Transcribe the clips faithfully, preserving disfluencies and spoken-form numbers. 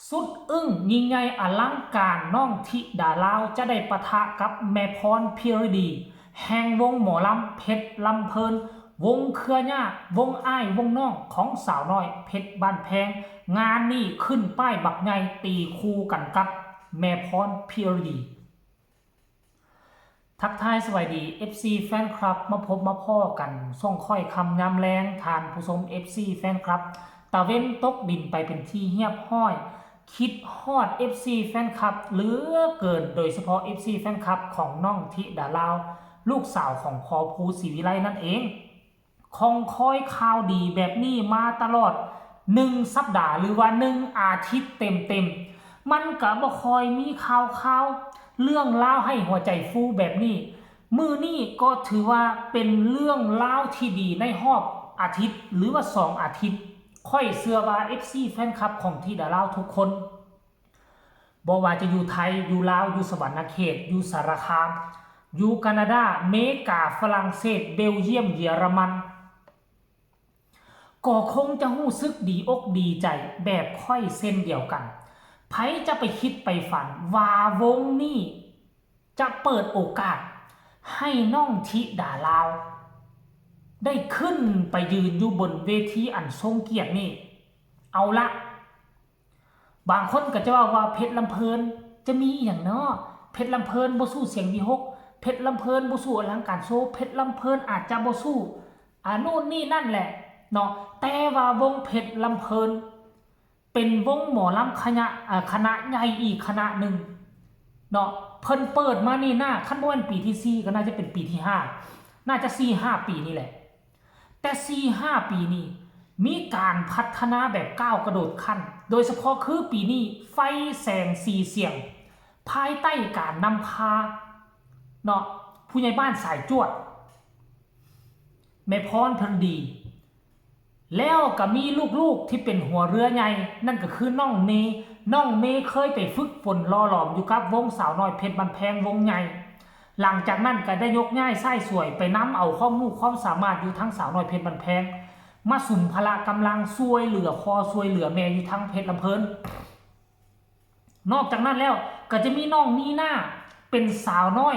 สุดอึ้งยิ่งใหญ่อลังการ น้องธิดาลาวจะได้ปะทะกับแม่พรพิรดี แห่งวงหมอลำเพชรลำเพลิน วงเครือญาติ วงอ้ายวงน้องของสาวน้อยเพชรบ้านแพง งานนี้ขึ้นป้ายบักใหญ่ตีคู่กันกับแม่พรพิรดี ทักทายสวัสดี เอฟซี แฟนคลับ มาพบมาพ้อกันส่งค่อยคำยามแลง ท่านผู้ชม เอฟซี แฟนคลับ ตะเว็นตกดินไปเป็นที่เรียบร้อย คิดฮอด เอฟซี แฟนคลับเหลือเกิน โดยเฉพาะ เอฟซี แฟนคลับของน้องธิดาลาว ลูกสาวของพอภูศรีวิไลนั่นเอง คองคอยข่าวดีแบบนี้มาตลอดหนึ่งสัปดาห์หรือว่าหนึ่งอาทิตย์เต็มๆ มันก็บ่ค่อยมีข่าวข่าวเรื่องราวให้หัวใจฟูแบบนี้ มื้อนี้ก็ถือว่าเป็นเรื่องราวที่ดีในรอบอาทิตย์หรือว่าสองอาทิตย์ ข้อยเชื่อว่า เอฟซี แฟนคลับของธิดาลาวทุกคน บ่ว่าจะอยู่ไทย อยู่ลาว อยู่สะหวันนะเขต อยู่สารคาม อยู่แคนาดา อเมริกา ฝรั่งเศส เบลเยียม เยอรมัน ก็คงจะรู้สึกดีอกดีใจแบบข้อยเช่นเดียวกัน ไผจะไปคิดไปฝันว่าวงนี้จะเปิดโอกาสให้น้องธิดาลาว ได้ขึ้นไปยืนอยู่บนเวทีอันทรงเกียรตินี่ เอาละ บางคนก็จะเว้าว่าเพชรลำเพลินจะมีอหย่างน้อ เพชรลำเพลินบ่สู้เสียงวีหก เพชรลำเพลินบ่สู้อลังการโชว์ เพชรลำเพลินอาจจะบ่สู้ อ่า นู่นนี่นั่นแหละเนาะ แต่ว่าวงเพชรลำเพลิน เป็นวงหมอลำคณะ อ่า คณะใหญ่อีกคณะหนึ่งเนาะ เพิ่นเปิดมานี่น่า คันบ่แม่นปีที่สี่ก็น่าจะเป็นปีที่ห้า น่าจะสี่ห้าปีนี่แหละ แต่สี่ห้าปีนี้มีการพัฒนาแบบก้าวกระโดดขั้น โดยเฉพาะคือปีนี้ไฟแสงสีเสียง ภายใต้การนำพาเนาะ ผู้ใหญ่บ้านสายจวด แม่พรพันดี แล้วก็มีลูกๆที่เป็นหัวเรือใหญ่ นั่นก็คือน้องเมย์ น้องเมย์เคยไปฝึกฝนหล่อหลอมอยู่กับวงสาวน้อยเพชรบ้านแพงวงใหญ่ หลังจากนั้นก็ได้ยกย้ายไส้สวยไปนำเอาความรู้ความสามารถอยู่ทั้งสาวน้อยเพชรบ้านแพง มาสุมพละกำลังช่วยเหลือพ่อช่วยเหลือแม่อยู่ทั้งเพชรลำเพลิน นอกจากนั้นแล้วก็จะมีน้องนีน่าเป็นสาวน้อย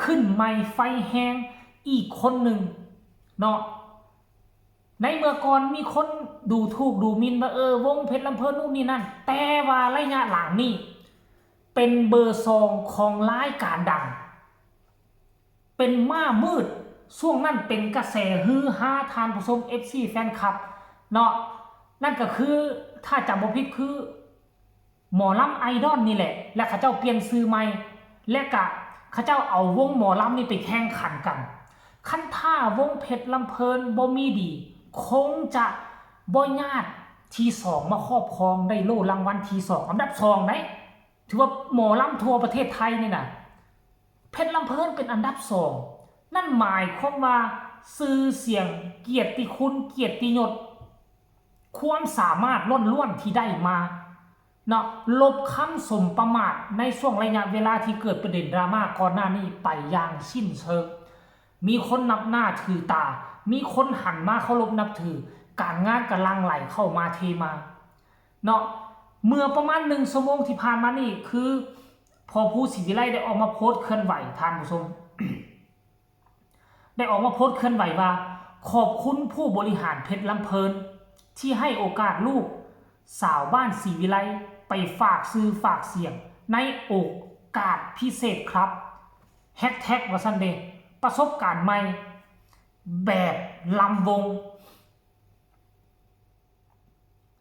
ขึ้นใหม่ไฟแฮงอีกคนหนึ่งเนาะ ในเมื่อก่อนมีคนดูถูกดูหมิ่นว่า เออ วงเพชรลำเพลินนู่นนี่นั่น แต่ว่าระยะหลังนี่เป็นเบอร์สองของรายการดัง เป็นม้ามืด ช่วงนั้นเป็นกระแสฮือฮา ท่านผู้ชม เอฟซี แฟนคลับเนาะ นั่นก็คือถ้าจำบ่ผิดคือ หมอลำไอดอลนี่แหละ และเขาเจ้าเปลี่ยนชื่อใหม่ และกะเขาเจ้าเอาวงหมอลำนี่ไปแข่งขันกัน คันถ้าวงเพชรลำเพลินบ่มีดี คงจะบ่ญาติที่สองมาครอบครองได้โล่รางวัลที่สอง อันดับสองได้ ถือว่าหมอลำทั่วประเทศไทยนี่นะ เพชรลำเพลินเป็นอันดับสอง นั่นหมายความว่าชื่อเสียง เกียรติคุณ เกียรติยศ ความสามารถล้วนๆที่ได้มาเนาะ ลบคำสมประมาทในช่วงระยะเวลาที่เกิดประเด็นดราม่าก่อนหน้านี้ไปอย่างสิ้นเชิง มีคนนับหน้าถือตา มีคนหันมาเคารพนับถือ การงานก็หลั่งไหลเข้ามาเทมาเนาะ เมื่อประมาณหนึ่งชั่วโมงที่ผ่านมานี่คือ พอภูศรีวิไลได้ออกมาโพสต์เคลื่อนไหว ท่านผู้ชม ได้ออกมาโพสต์เคลื่อนไหวว่า ขอบคุณผู้บริหารเพชรลำเพลิน ที่ให้โอกาสลูกสาวบ้านศรีวิไลไปฝากชื่อฝากเสียงในโอกาสพิเศษครับ แฮชแท็กว่าซั่นเด้ ประสบการณ์ใหม่แบบลำวง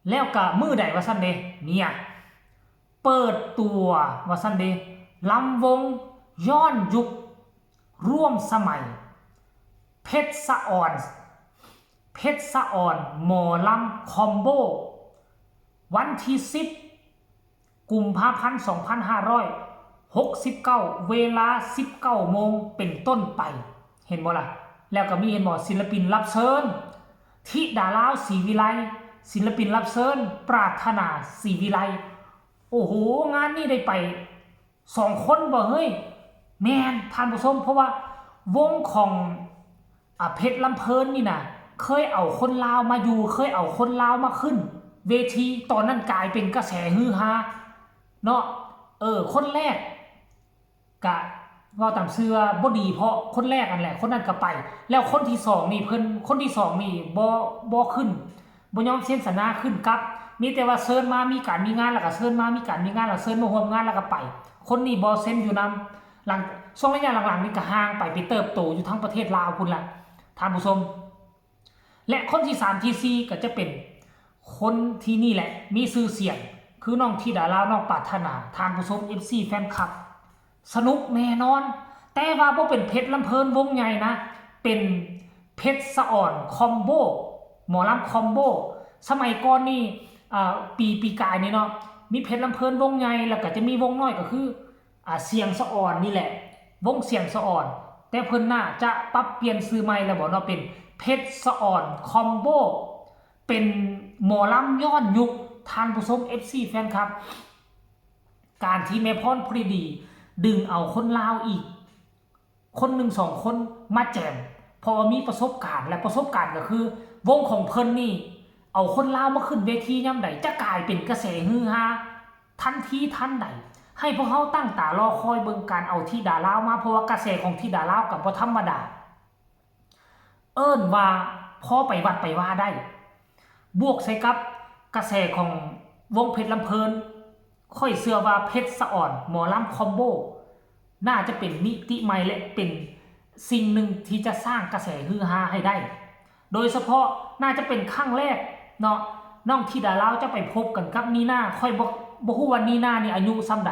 แล้วก็มื้อใดว่าซั่นเด้ เนี่ย เปิดตัวว่าซั่นเด้ ลำวงย้อนยุคร่วมสมัย เพชรสะออน เพชรสะออนหมอลำคอมโบ วันที่สิบ กุมภาพันธ์ สองพันห้าร้อยหกสิบเก้า เวลา สิบเก้าโมงเป็นต้นไป เห็นบ่ล่ะ แล้วก็มี เห็นบ่ ศิลปินรับเชิญ ธิดาลาวศรีวิไล ศิลปินรับเชิญ ปรารถนาศรีวิไล โอ้โห งานนี้ได้ไปสองคนบ่เฮ้ย แม่น ท่านผู้ชม เพราะว่าวงของ อ่ะ เพชรลำเพลินนี่นะ เคยเอาคนลาวมาอยู่ เคยเอาคนลาวมาขึ้น เวทีตอนนั้นกลายเป็นกระแสฮือฮาเนาะ เออ คนแรกกะเว้าตามซื่อว่าบ่ดี เพราะคนแรกนั่นแหละ คนนั้นก็ไป แล้วคนที่สองนี่เพิ่น คนที่สองนี่บ่ บ่ขึ้น บ่ยอมเซ็นสัญญาขึ้นกลับ มีแต่ว่าเชิญมามีการมีงานแล้วก็เชิญมามีการมีงานแล้วเชิญมาร่วมงานแล้วก็ไป คนนี้บ่เซ็นอยู่นำ หลัง ช่วงระยะหลังๆนี่ก็ห่างไป ไปเติบโตอยู่ทั้งประเทศลาวพุ้นละ ท่านผู้ชม และคนที่สามที่สี่ก็จะเป็นคนที่นี่แหละ มีชื่อเสียง คือน้องธิดาลาว น้องปรารถนา ท่านผู้ชม เอฟซี แฟนคลับ สนุกแน่นอน แต่ว่าบ่เป็นเพชรลำเพลินวงใหญ่นะ เป็นเพชรสะอ่อนคอมโบ หมอลำคอมโบ สมัยก่อนนี่ อ่า ปี ปีกายนี่เนาะ มีเพชรลำเพลินวงใหญ่ แล้วก็จะมีวงน้อยก็คือ อ่า เสียงสะอ่อนนี่แหละ วงเสียงสะอ่อน แต่เพิ่นน่าจะปรับเปลี่ยนชื่อใหม่แล้วบ่เนาะ เป็นเพชรสะอ่อนคอมโบ เป็นหมอลำย้อนยุค ท่านผู้ชม เอฟซี แฟนคลับ การที่แม่พรพริดี ดึงเอาคนลาวอีก คนหนึ่งสองคนมาแจม เพราะว่ามีประสบการณ์ และประสบการณ์ก็คือ วงของเพิ่นนี่ เอาคนลาวมาขึ้นเวทียามใด จะกลายเป็นกระแสฮือฮา ทันทีทันใด ให้พวกเฮาตั้งตารอคอยเบิ่งการเอาธิดาลาวมา เพราะว่ากระแสของธิดาลาวก็บ่ธรรมดา เอิ้นว่าพอไปวัดไปวาได้ บวกใส่กับกระแสของวงเพชรลำเพลิน ข้อยเชื่อว่าเพชรสะอ่อนหมอลำคอมโบ น่าจะเป็นมิติใหม่และเป็นสิ่งหนึ่งที่จะสร้างกระแสฮือฮาให้ได้ โดยเฉพาะน่าจะเป็นครั้งแรกเนาะ น้องธิดาลาวจะไปพบกันกับนีน่า ข้อยบ่ บ่ฮู้ว่านีน่านี่อายุส่ำใด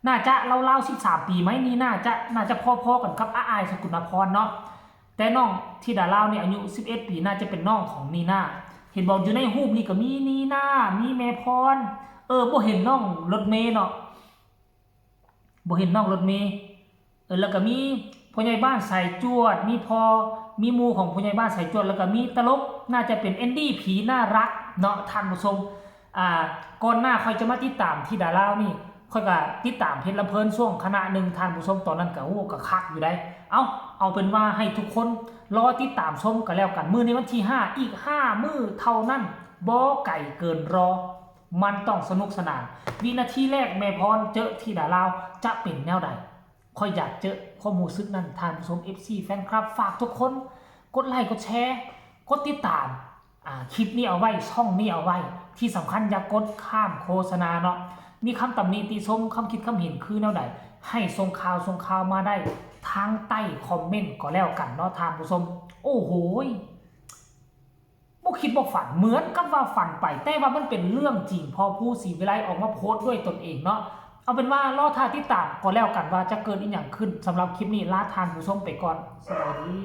น่าจะราวๆ สิบสาม ปีไหม นีน่าจะ น่าจะพอๆ กันกับอ้ายสกุณาพรเนาะ แต่น้องธิดาลาวนี่อายุ สิบเอ็ด ปี น่าจะเป็นน้องของนีน่า เห็นบอกอยู่ในรูปนี่ก็มีนีน่า มีแม่พร เออ บ่เห็นน้องรถเมย์เนาะ บ่เห็นน้องรถเมย์ เออ แล้วก็มีพ่อใหญ่บ้านสายจวด มีพ่อ มีหมู่ของพ่อใหญ่บ้านสายจวด แล้วก็มีตลก น่าจะเป็นแอนดี้ผีน่ารักเนาะ ท่านผู้ชม อ่า ก่อนหน้าข้อยจะมาติดตามธิดาลาวนี่ ข้อยก็ติดตามเพชรลำเพลินช่วงคณะหนึ่ง ท่านผู้ชม ตอนนั้นก็ โอ้ ก็คักอยู่ได้ เอ้า เอาเป็นว่าให้ทุกคนรอติดตามชมกันแล้วกัน มื้อนี้วันที่ห้า อีกห้ามื้อเท่านั้น บ่ไกลเกินรอ มันต้องสนุกสนาน วินาทีแรกแม่พรเจอธิดาลาวจะเป็นแนวใด ข้อยอยากเจอความรู้สึกนั้น ท่านผู้ชม เอฟซี แฟนคลับ ฝากทุกคนกดไลค์ กดแชร์ กดติดตาม อ่า คลิปนี้เอาไว้ ช่องนี้เอาไว้ ที่สำคัญอย่ากดข้ามโฆษณาเนาะ มีคำตำหนิติชม คำคิดคำเห็นคือแนวใด ให้ส่งข่าว ส่งข่าวมาได้ทางใต้คอมเมนต์ก็แล้วกันเนาะ ท่านผู้ชม โอ้โหย บ่คิดบ่ฝัน เหมือนกับว่าฝันไป แต่ว่ามันเป็นเรื่องจริง พอผู้ศรีวิไลออกมาโพสต์ด้วยตนเองเนาะ เอาเป็นว่ารอท่าติดตามก็แล้วกันว่าจะเกิดอีหยังขึ้น สำหรับคลิปนี้ลาท่านผู้ชมไปก่อน สวัสดี